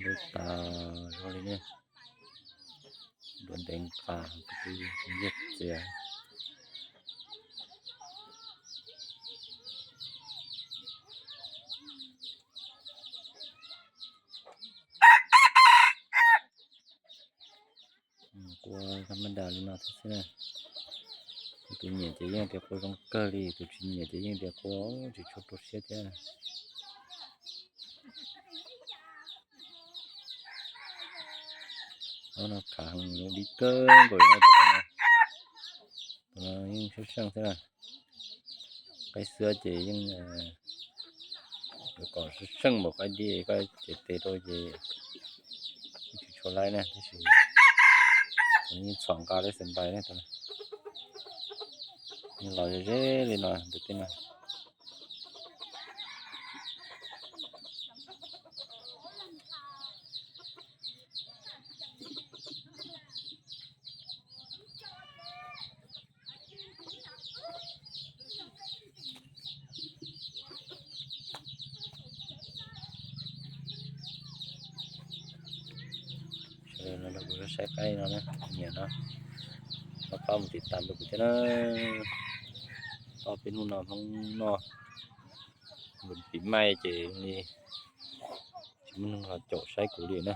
Lub tas zoo li ne, duav ntev nqa, yaj txias. Qua tha ma das li no thiab xwb na. Tus nyiam ces yeej tias qua zoo kawg li, tus tsis nyiam ces yeej tias qua tsis tshua rau siab thiab. Ob no khav heev, dib kawg nkaus li no, tus no yeej seej seej thiab na. Qaib xwb ces yeej yuav kom seej seej npaum qaib dib, koj cev tes rau ces yeej tsis tshua laib na, tab sis yeej txhom nqa lawm xeem ntais na. Los ze ze li no tus tib no. Sawv daws los kuv saib qaib no na, nyiam no, pab pab mus tiv tas rau kuv thiab na. Tau peb hnub no Hmoob noj pib maij ces li tsis muaj neeg los caum saib kuv li na.